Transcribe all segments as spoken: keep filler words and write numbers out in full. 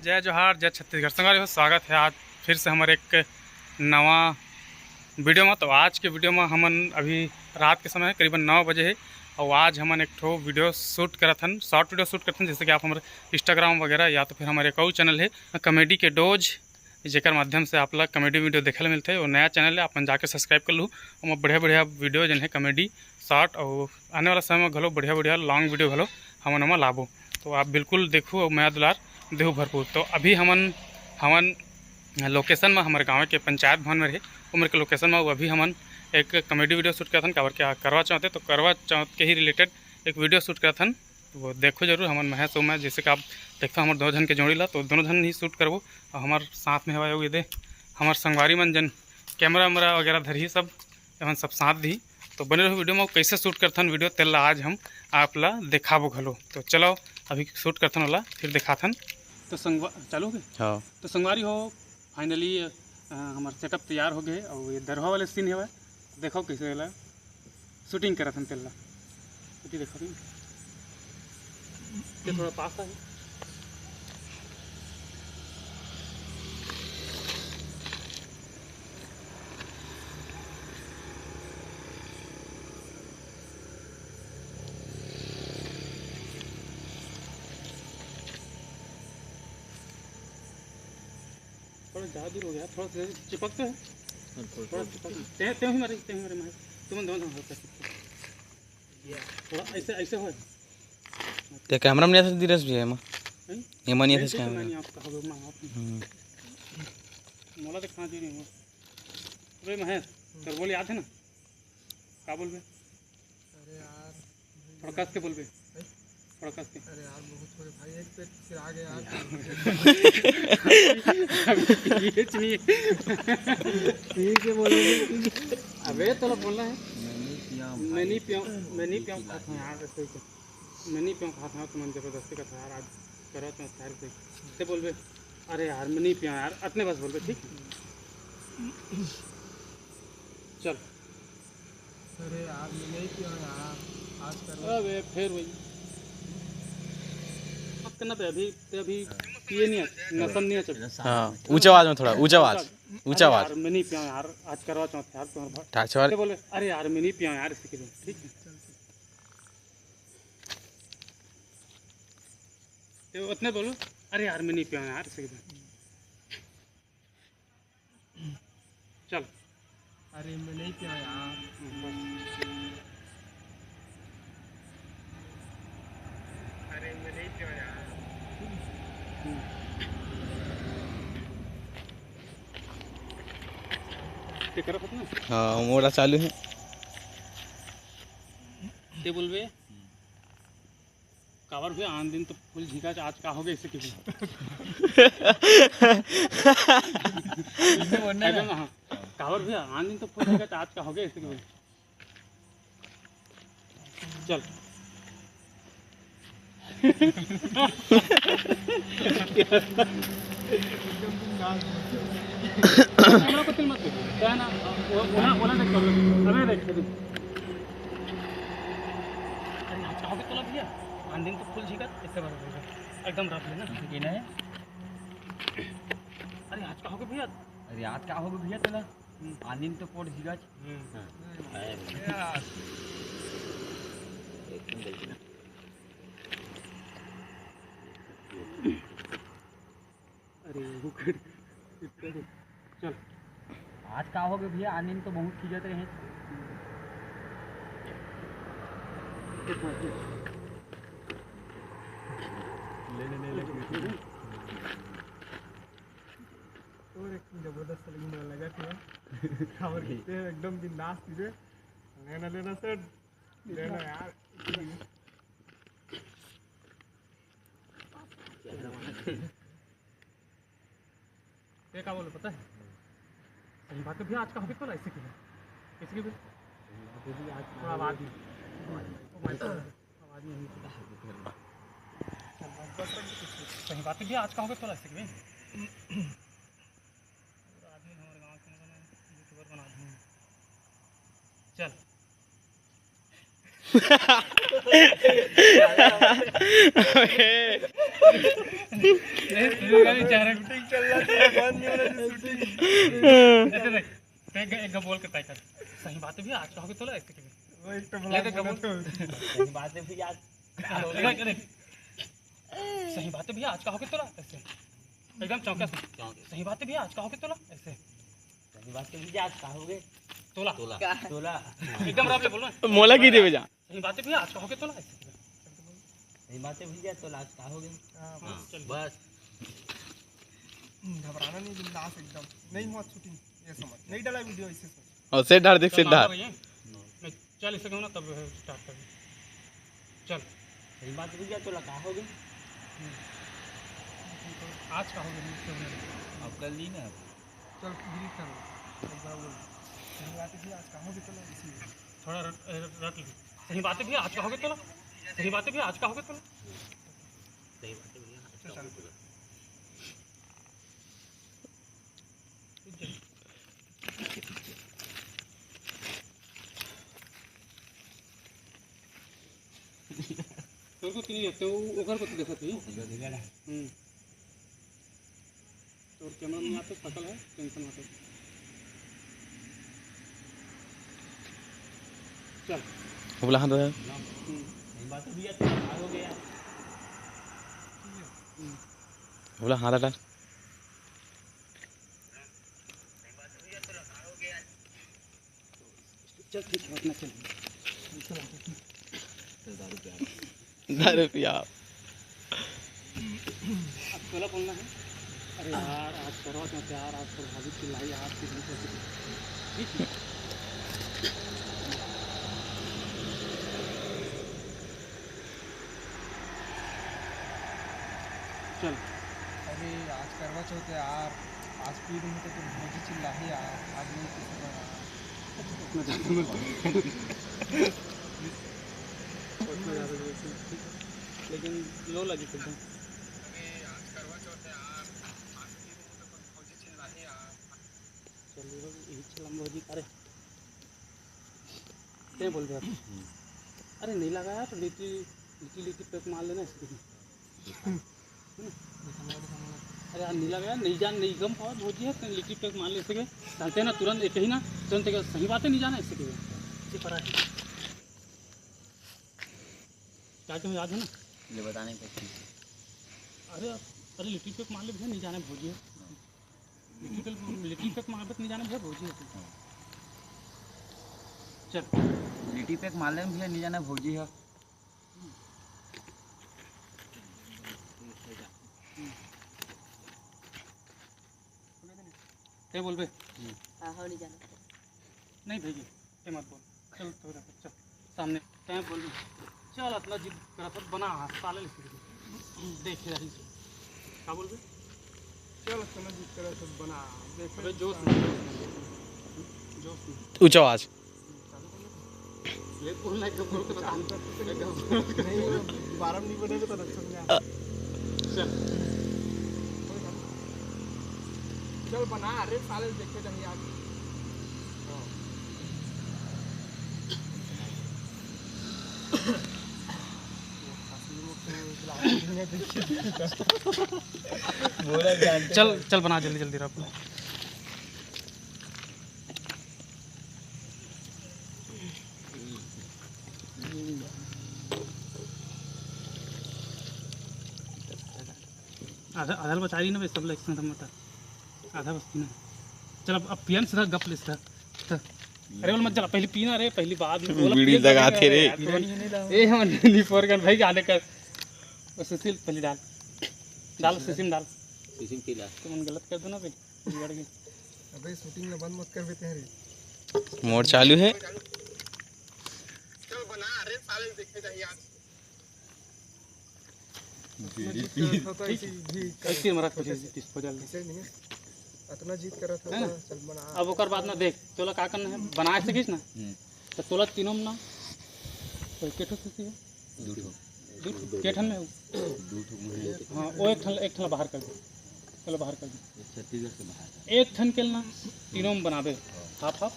जय जोहार, जय छत्तीसगढ़। संगवारी हो, स्वागत है आज फिर से हमर एक नवा वीडियो में। तो आज के वीडियो में हमन अभी रात के समय है, करीबन नौ बजे है, और आज हमन एक ठो वीडियो शूट करत हन, शॉर्ट वीडियो शूट करत हन, जैसे कि आप हमर Instagram वगैरह या तो फिर हमर एक और चैनल है कॉमेडी के डोज, जेकर माध्यम से आप ला कॉमेडी वीडियो देखे ला मिलथे। वो नया चैनल है, आप मन जाके सब्सक्राइब कर लू। ओमा बढ़िया बढ़िया वीडियो जन है कॉमेडी शॉर्ट, और आने वाला समय में घलो बढ़िया बढ़िया लॉन्ग वीडियो घलो हमन ओमा लाबो। तो आप बिल्कुल देखू और मया दुलार देहू भरपूर। तो अभी हमन हमन लोकेशन में हमर गाँव के पंचायत भवन में रहे, उमर के लोकेशन में अभी हमन एक कॉमेडी वीडियो शूट करथन, काबर के करवा चौथ है, तो करवा चौथ के ही रिलेटेड एक वीडियो शूट करथन। तो वो देखो जरूर, हमन महेश और मैं, जैसे कि आप देखते हो हमर दोनों झन के जोड़ी ला, तो दोनों झन ही शूट करबो। और हमर साथ में हवा ये दे हमर संगवारी मन जन कैमरा वैमरा वगैरह धरही सब, एमन सब साथ दी। तो बने रहो वीडियो में, कैसे शूट करथन वीडियो, तेल ला आज हम आप ला देखाबो घलो। तो चलो अभी शूट करथन वाला, फिर दिखाथन। तो संगवा चालू हो गए। हाँ। तो संगवारी हो, फाइनली हमर सेटअप तैयार हो गए और ये दरवा वाले सीन है, देखो कैसे वाला शूटिंग करत हन तेला। अति देखो भी। ये थोड़ा पास आ। थोड़ा ज़्यादा दूर हो गया, थोड़ा सा चिपक तो है। हाँ, थोड़ा थोड़ा सा चिपक। ते ते ही मारे, ते ही मारे मारे। तुम दोनों हल्का चिपक। थोड़ा ऐसे, ऐसे हो। ते कैमरा में नहीं ऐसे धीरज भी है माँ। हैं? ये मानिए नहीं, ऐसे तो कैमरा। नहीं, आपका हो गया, माँ, आप। हम्म। मोला तो खा दे नहीं हो। अरे महेश, तेरे बोले याद है ना? का बोलबे? अरे यार, थोड़ा कस के बोलबे। हैं? थोड़ा कस के। अरे यार, बहुत हो गया भाई, एक पेट सिरा गया यार। ये चीनी। ठीक है, बोलो। अबे, तोला बोलना है। मैं नहीं पिया हूँ मैं भाई, नहीं पिया हूँ, मैं नहीं पिया हूँ, खात हूँ यार, ऐसे ही। मैं नहीं पिया हूँ, खात हूँ, तुमन जबरदस्ती करत हो यार, आज करो तो यार, से बोलबे, "अरे यार, मैं नहीं पिया यार," अतने बस बोलबे, ठीक? चल। अरे यार, मैं नहीं पिया यार, आज करो। अबे, फिर वही। मत करना बे, अभी, ते अभी पिए नहीं है, नशा नहीं है, चल। हाँ, ऊंचा आवाज में थोड़ा, ऊंचा आवाज, ऊंचा अरे आवाज। यार, मैं नहीं पिया यार, आज करवा चौथ यार, तुम्हारा भाई। ठाक से वाले। ते बोले, "अरे यार, मैं नहीं पिया यार, इसके लिए," ठीक है? ते उतने बोलो, "अरे यार, मैं नहीं पिया यार, इसके लिए।" चल। अरे, मैं नहीं पिया यार। हम्म, बस। अरे, मैं नहीं पिया यार। हम्म। ते करा खत्म? हाँ, मोड़ा चालू है। ते बोलबे? काबर भैया, आन दिन तो फूल झिंका, आज का हो गया, इसे क्यों? इसे बोलना है। एकदम, हाँ। काबर भैया, आन दिन तो फूल झिंका, आज का हो गया, इसे क्यों? चल। कैमरा को तिल मत देखो, क्या है ना, वो, वो ना, वो ना देख, अबे देख, देख। अरे, आज का हो गया तोला भैया? आन दिन तो फुल झिकत, इससे बड़ा हो गया। एकदम रफ है ना? ये ना है? अरे, आज का हो गया भैया? अरे, आज का हो गया भैया तोला? हम्म। आन दिन तो पोट झिकत। हम्म। हाँ। यार। एकदम गलती ना। अरे, वो कर, इतना तो, चल। आज का हो गया भैया, आने में तो बहुत खींचत रहे। ले, ले, ले, ले। और एक जबरदस्त लगी, मोला लगा था। और कितने एकदम बिंदास चीजें। लेना, लेना सर, लेना यार। ये का बोले पता है? सही बात है भैया, आज का हो गया तो ऐसे की है। किसी की भी? आज थोड़ा आवाज नहीं। ओ माय गॉड, आवाज नहीं पता। सही बात है भैया, आज का हो गया तो ऐसे की। पूरा आदमी हमारे गांव के मतलब यूट्यूबर बना दूंगा। चल। अरे। नहीं, shooting चल रहा है, बंद नहीं हो रहा है shooting। ऐसे देख, एक, एक बोल के तय कर। सही बात है भैया, आज का होगे तोला, ऐसे कहे। वो एक तो ले, बोला तो बोल। सही बात है भैया, आज का होगे? देख, देख। सही बात है भैया, आज का होगे तोला, ऐसे। एकदम चौंका से। चौंका। सही बात है भैया, आज का होगे तोला, ऐसे। सही बात है भैया, आज का होगे? तोला। तोला। का? तोला। एकदम रफ ले बोलो ना। मोला की देवे जा। सही बात है भैया, आज का होगे तोला, ऐसे। सही बात है भैया, तोला आज का होगे? हाँ, हाँ, बस, चल। बस। हम्म, घबराना नहीं, बिंदास एकदम। नहीं हुआ shooting, ये समझ। नहीं डाला video, इसे समझ। और सेट धार देख, सेट धार। भैया, मैं चल इसे कहूँ ना, तब start कर। चल। सही बात है भैया, तोला का होगे? हम्म। आज का होगे? अब कल नहीं ना। चल, delete कर। एक बार बोल। सही बात है भैया, आज का होगे तोला, इसी। थोड़ा रट, रट ले। सही बात है भैया, आज का होगे तोला? सही बात है भैया, आज का होगे तोला? सही बात है भैया, आज का होगे तोला। तोर को नहीं देखते, वो ओकर को तो देखत ही। हम्म। तोर camera में आते सकल है, tension मत ले। चल। बोला हाँ दादा। हम्म। हम्म। बोला हाँ दादा। चल ठीक है, अपना चल। चल दारू पिया। दारू पिया। अब तोला बोलना है। अरे यार, आज करवा चौथ है यार, आज प्रभावित चिल्लाई यार, किसी को। ठीक है। चल। अरे, आज करवा चौथ है यार, आज पी रही तो तुम भौजी चिल्ला ही यार, आज नहीं किसी को यार। इतना ज़्यादा मत। उतना ज़्यादा नहीं, ठीक है। लेकिन लो लगी एकदम। अरे, आज करवा चौथ है यार, आज पी रही तो तुम भौजी चिल्ला ही यार। चल, ये चलम भौजी, अरे। क्या बोल रहे आप? अरे, नहीं लगा यार, तो लिट्टी, लिट्टी, लिट्टी पैक मार लेना इसके। अरे यार, नहीं लगा यार, नहीं जान, नहीं गम पावा, भौजी है, तो लिट्टी पैक मार ले इसके। जानते हैं ना, तुरंत एक ही ना, तुरंत एक, सही बात है, नहीं जाना इसके। ये परा है। क्या तुम्हें याद है ना? ये बताने का। अरे, अरे, लिट्टी पैक मार ले भैया, नहीं जाना है भौजी है। लिट्टी पैक, लिट्टी पैक मार ले नहीं जाना भैया, भौजी है। चल। लिट्टी पैक मार ले भैया, नहीं जाना भौजी है। क्या बोल बे? हाँ, हाँ, नहीं जाना। नहीं भैया, ये मत बोल। चल, तो रख, चल, सामने। तैं बोल। चल, इतना जिद करा था, बना हाथ, साले लिख दे। देख रही। क्या बोल बे? चल, इतना जिद करा था, बना। देख अबे, जोश नहीं, जोश नहीं। जोश नहीं। ऊंचा आवाज। ये बोलना एकदम बोल के बता। नहीं, दोबारा नहीं बनेगा तो अच्छा नहीं आएगा। चल। चल बना, अरे साले देखे जाएंगे आज। हाँ। बोला जानते चल, हैं। चल बना जल्दी, जल्दी रख। आधा, आधा बचा रही ना बे, सब लोग एक साथ मत। आधा बस पीना। चल अब, अब पिया ना सीधा, गप ले सीधा। सीधा। अरे बोल मत चला, पहले पीना रे, पहली बात में बोला, बीड़ी पिया लगा थे रे। यार, कौन? ए हम नहीं फोर गन भाई, गाने कर। वो सुशील पहले डाल। डाल सुशील डाल। सुशील पी ला। तुम गलत कर दो ना बे, बिगड़ गए। अबे shooting ना बंद मत कर बे तेरे। मोर चालू है। चल बना, अरे साले देखे जाए यार। बीड़ी पी। तो ऐसे ही भी कर। ऐसे मरा कुछ disposal। ऐसे नहीं। इतना जिद कर रहा था है ना? चल बना। अब ओकर बाद ना देख, तोला का करना है, बना सकिस ना? हम्म। तो तोला तीनों में ना, तो के ठो सीसी है? दू ठो। दू ठो। के ठन में हो? दू ठो में है। हाँ, वो एक ठन, एक ठन बाहर कर दे। चलो बाहर कर दे। छत्तीसगढ़ से बाहर। एक ठन के ना, तीनों में बनाबे। हाफ हाफ,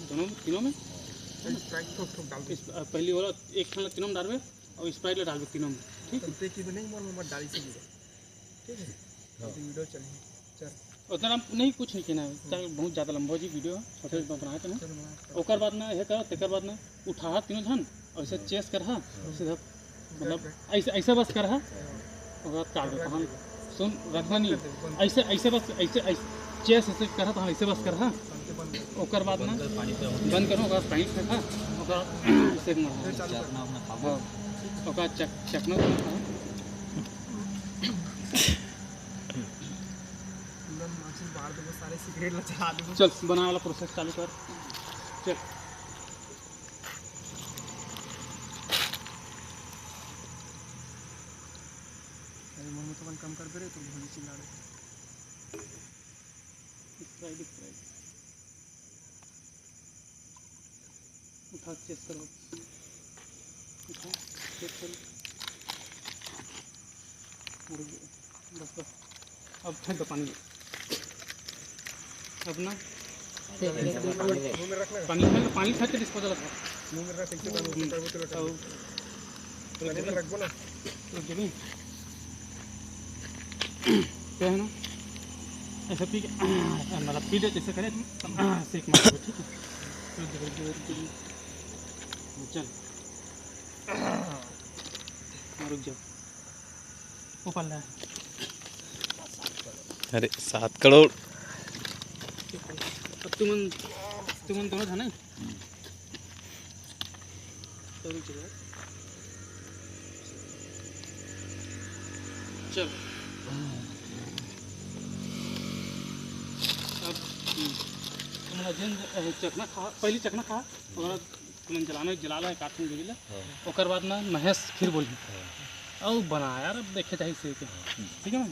दोनों में, तीनों में। इस, अ, पहली वाला एक ठन तीनों में डालबे। अउ Sprite ला डालबे तीनों में, ठीक है? तब ते की नहीं मोर में मत डाली से वीडियो, ठीक है? हाँ। अभी वीडियो चलही, चल। उतना नहीं, कुछ नहीं कहना है, चल, बहुत ज़्यादा लंबा हो जी वीडियो, छोटे से बनाए थे ना। चल, बना। ओकर बाद ना ये करो, तेकर बाद ना उठा तीनों झन, ऐसे चेस कर, हाँ, सीधा, मतलब, ऐसे, ऐसे बस कर, हाँ, ओकर बाद काट दे, तहन सुन, रखना नहीं, ऐसे, ऐसे बस, ऐसे, ऐसे चेस ऐसे कर, तहन ऐसे बस कर, हाँ, ओकर बाद ना बंद करो, ओकर बाद पानी फेंका, ओकर बाद ऐसे करना, हाँ, ओकर बाद चक-, चकना करना, हाँ। पूरा माचिस बार देबो, सारे सिगरेट ला जला देबो। चल, बनाए वाला प्रोसेस चालू कर। चल। अरे, मोर में तो अपन कम कर दे रे, तो भोली चिल्ला रहे। Sprite, Sprite। उठा, चेस करो। उठा, चेस करो। अरे, बस, बस। अब फेंक दो पानी। अब ना। पानी फेंक, पानी फेंक के डिस्पोजल रखो। मुंह में रख, पीछे कर, हम्म। कर, कर, कर। और तो जमीन। क्या है ना, ऐसा पी के, मतलब, पी ले, जैसे करे, सेक मार दो, ठीक है? रुक जा, रुक जा, रुक जा। चल। हाँ, रुक जाओ। ऊपर ले। अरे, सात करोड़। अब तुमन, तुमन दोनों था ना? चल। अब, हम्म, तुमन जेन, अ, चखना खा, पहली चखना खा, ओकरा तुमन जलाना, जला ला, काट के दे ला। हाँ। ओकर बाद ना महेश फिर बोली। हाँ। अउ बना यार, अब देखे जाही से के। हाँ। ठीक है ना?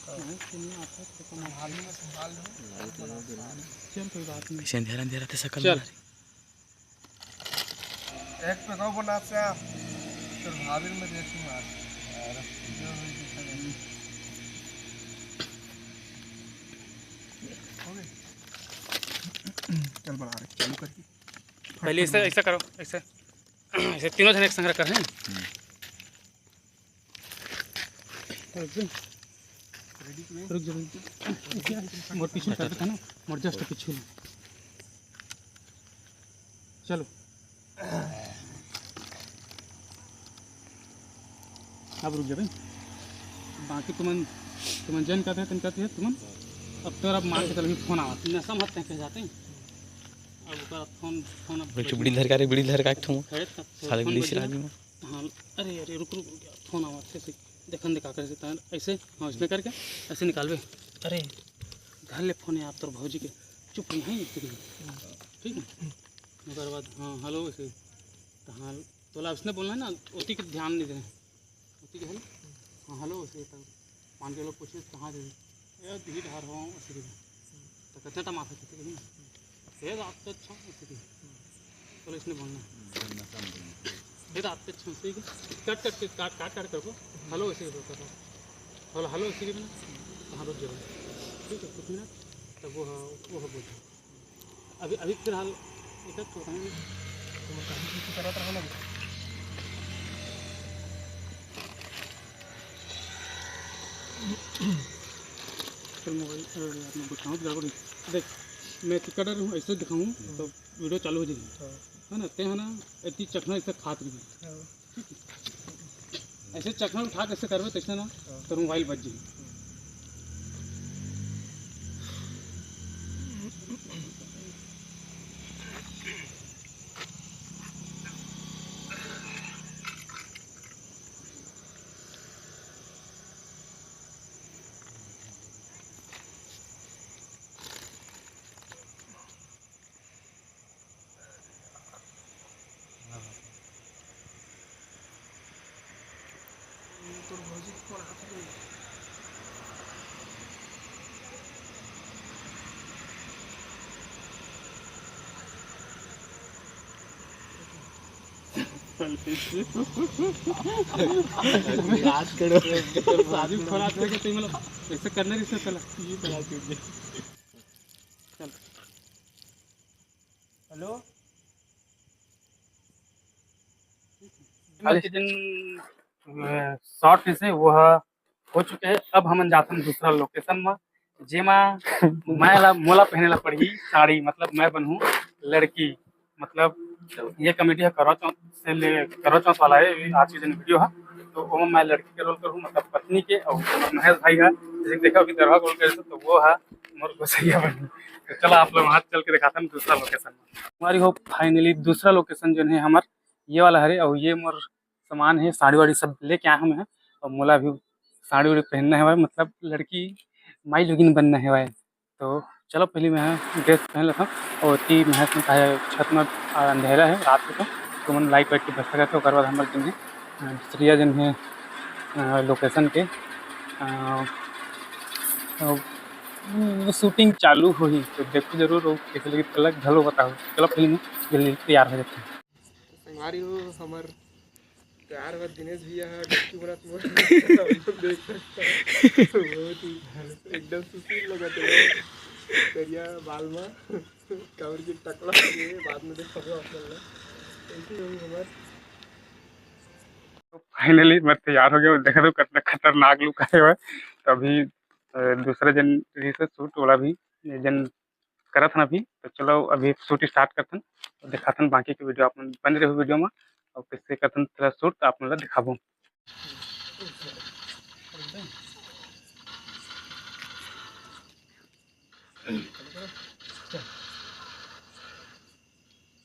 हाँ। महेश के नहीं आता तो कम हाल में संभाल लो। चल, कोई बात नहीं। कैसे अंधेरा अंधेरा थे सकल चल। बना रही। एक पे गौ बना से आप, फिर भाभी में देखूंगा। हो गई। चल बना रहे, चालू करके। पहले ऐसा, ऐसा करो, ऐसा, ऐसे तीनों जन एक संग कर हैं। रुक जा, रुक जा। मोर पीछे कर देता ना, मोर just पीछे। चलो। अब रुक जा भाई। बाकी तुमन, तुमन जन कहते हैं, तुम कहते हैं, तुमन। अब तो अब मान के चलो, फोन आवा। नशा मत कह जाते हैं। अब ओकर फोन, फोन अब बीड़ी धर का रे, बीड़ी धर का एक ठो। खड़े तब तो साले फोन बीड़ी बजे सिरा ना। दी। हाँ, अरे, अरे, रुक, रुक, रुक, फोन आवा, अच्छे से देखन दे का करे से, तहन ऐसे, हाँ, इसने करके ऐसे निकालबे। अरे, घर ले फोन है आप तोर भौजी के, चुप नहीं है, ठीक है? ओकर बाद, हाँ, हेलो, ऐसे, तो हाँ, तोला उसने बोलना है ना, ओती के ध्यान नहीं देना, ओती के हेलो, हाँ, हेलो, ऐसे, तब पाँच किलो पूछे, कहाँ दे? ए, भीड़ हर हो, ऐसे, तो कितना टमाटर कितने के? ये रात पे अच्छा, ऐसे की। चलो, इसने बोलना। ये रात पे अच्छा, ऐसे की। कट, कट के, काट, काट, काट करको। हेलो, ऐसे की बोलता था। हेलो, हेलो, ऐसे की बोलना। हाँ, रुक जाओ। ठीक है, कुछ मिनट। तब वो, हाँ, वो हो बोल। अभी, अभी फिलहाल इधर तो हैं। तो कहीं किसी तरह तरह ना। चल मोबाइल, अ, अपना बताऊँ, गड़बड़ नहीं। देख, मैं टिकट रहूँ, ऐसे दिखाऊँ, तो वीडियो चालू हो जाएगी। हाँ। है ना? ते है ना, इतनी चखना इसे खात रही। हाँ। ऐसे चखना उठा कैसे करबे, तैसे ना, हाँ। तो मोबाइल बज जाएगी। तोर भौजी के फोन आत हे। आज करो। तोर भौजी के फोन आत हे कि तुम लोग ऐसे करने रिश्ते चला। ये तो बात हो गई। चल। हेलो। खाली के दिन, अ, शॉट से वो ह हो चुके हे। अब हमन जाथन दूसरा लोकेशन म, जेमा मैं ला, मोला पहने ला पड़ही साड़ी, मतलब मैं बनहूँ लड़की। मतलब ये कॉमेडी ह करवा चौथ से ले, करवा चौथ वाला हे आज के जन वीडियो ह। तो ओमा मैं लड़की के रोल करहूँ, मतलब पत्नी के, और महेश भाई ह, जैसे देखा अभी दरवा रोल करे, तो वो ह मोर गोसैया बनही। तो चला आप लोग वहाँ चल के दिखाथन दूसरा लोकेशन। संगवारी हो, फाइनली दूसरा लोकेशन जो है हमर ये वाला हरे, और ये मोर सामान हे, साड़ी वाड़ी सब लेके आए हूँ मैं। और मोला भी साड़ी वाड़ी पहनना हेवय, मतलब लड़की माई लोगिन बनना हेवय। तो चलो पहले मैं ड्रेस पहन लेता हूँ। और ती महस में काहे छत में, आ, अंधेरा है रात के, तो तुमन लाइट वाइट की व्यवस्था करते, ओकर बाद हमर जन है, अ, दूसरिया जन है, अ, लोकेशन के, अ, अ, वो शूटिंग चालू होही, तो देखो जरूर, वो कैसे लगी, पलक घलो बताओ। चलो पहले मैं जल्दी तैयार हो जाते हैं। संगवारी हो, हमर तैयार हुआ दिनेश भैया है, डुबकी भरत मोर। देख सकता है। बहुत ही एकदम सुशील लगत है। करिया बाल मा, काबर के टकला हो गए, बाद में देखो आप लोग। ऐसे ही हमर तो फाइनली मैं तैयार हो गया हूँ। देखा तो कितना खतरनाक लुक आए हुआ है। तो अभी, अ, दूसरा जन रही से शूट वाला भी, ये जन करत हन अभी। तो चलो अभी शूट स्टार्ट करथन, तो दिखाथन बाकी के वीडियो, आप मन बने रहो वीडियो में। और कैसे करथन तेला शूट, आप मन ला दिखाबो।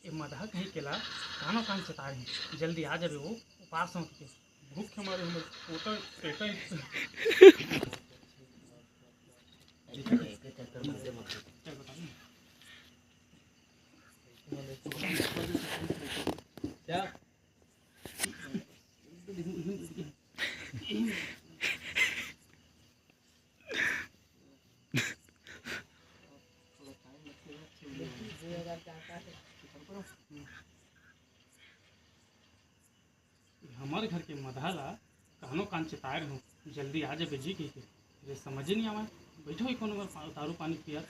ए मदहा कहीं केला कानो कान सताए हे, जल्दी आ जाबे वो उपास होत के। भूख के मारे हमर पोटा पेटा ही। क्या? हमर घर के मदहा ला कहनो कान चिताए रहूं, जल्दी आ जाबे जी कहिके। रे समझे नहीं आवे, बैठो ही कोनो बर पा-, दारू पानी पिया,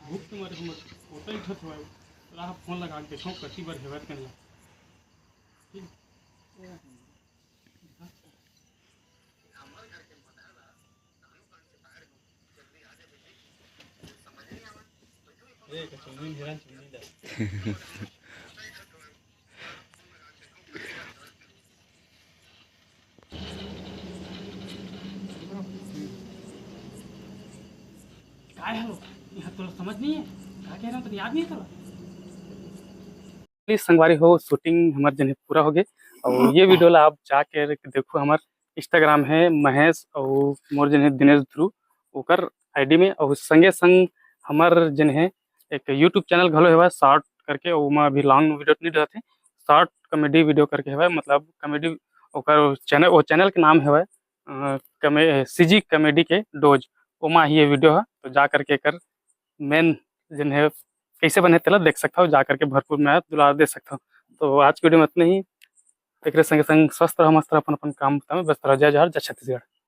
भूख के मारे हमर पोटा उठत हवय। राह फोन लगा के देखो कति बर हेवत कर ला। ठीक। काय हलो? यहाँ तोला समझ नहीं है? का कह रहा हूँ, तोला याद नहीं है तोला? प्लीज संगवारी हो, शूटिंग हमर जने पूरा हो गए। और ये वीडियो ला आप जाके देखो, हमर Instagram है महेश और मोर जने दिनेश ध्रुव, ओकर आईडी में। और संगे संग हमर जने एक YouTube चैनल घलो हेवय शॉर्ट करके, ओमा अभी लॉन्ग वीडियो नहीं रहते, शॉर्ट कॉमेडी वीडियो करके हेवय, मतलब कॉमेडी ओकर चैनल, वो चैनल के नाम हेवय, अ, कमे-, सीजी कॉमेडी के डोज, ओमा ही ये वीडियो है। तो जा करके एकर मेन जन है कैसे बने तेला देख सकता हो, जा करके भरपूर मया दुलार दे सकता हो। तो आज की वीडियो में इतना ही। एकरे संगे संग स्वस्थ रहो, मस्त रहो, अपन अपन काम में व्यस्त रहो। जय जोहार, जय छत्तीसगढ़।